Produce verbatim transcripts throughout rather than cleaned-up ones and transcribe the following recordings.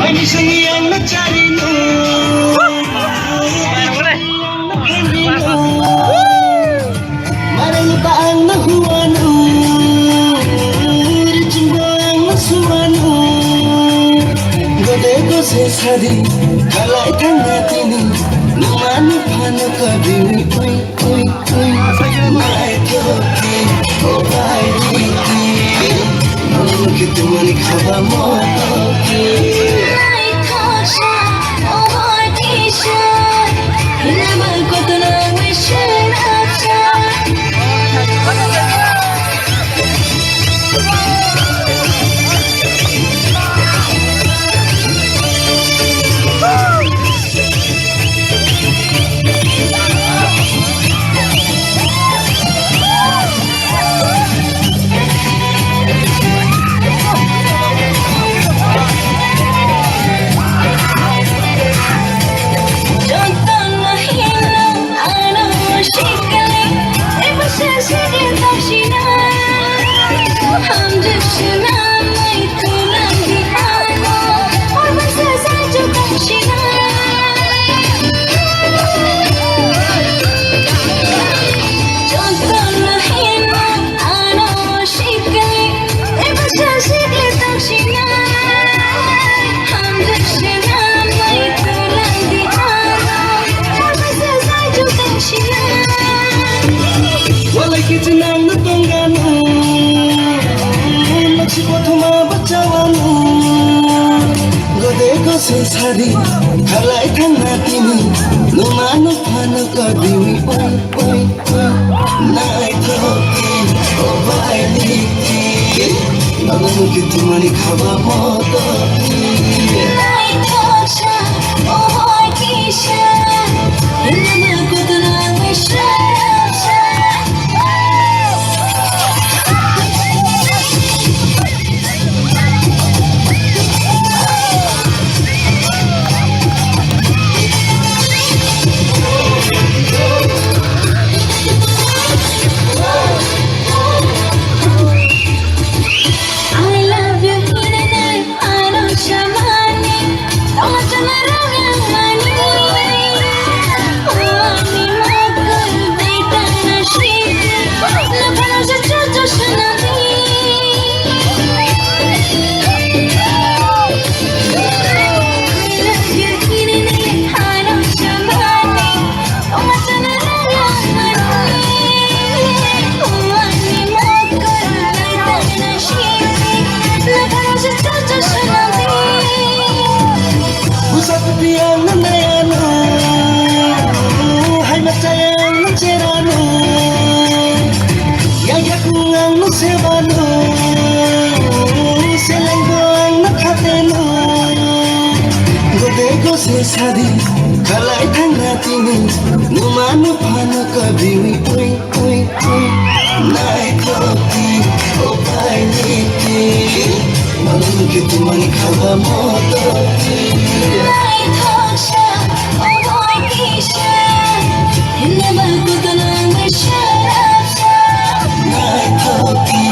Ani sangwi ang na chari no. Marang pa ang na huwa no. Riching bo ang na suwa no. Gode gose sadi. Kalai thang na tini. Numa nupa nuka bini. Ui. Ui, ui, naithoki, o bai diki, nong kitumani khaba motoki. Naithoksa, o bai kisa, lama kotono wishe napsa. Walai kichi nang na tongano. Nachi kothoma bachawano. Gode gose sadi. Khalai thang na tini. Numa nupa nuka bini. Oi, oi, oi. Naithoki, o bai niki. Nang kitumani khaba motoki. Naithoksa, o bai kisa. Lama kotono wishe napsa. I love you, hinwi nai ano samani, tongma chama rang yang mani. O ani mokol, dai tana sweet, na bhalo se chocho sunami. I love you, hinwi nai ano samani. Busa kupi ang na nayano, hai machayang na cherano, ya ya kung ang na sebano, seleng bo ang na khateno. Gode gose sadi, khalai thang na tini, numa nupa nuka bini, ui, ui, ui. Naithoki, o bai niki, nong kitumani khaba motoki. Naithoksa, o bai kisa, hinwi ba kotono wishe napsa. Naithoki,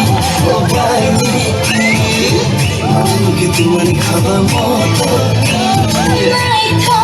o bai niki, nong kitumani khaba motoki. Naithok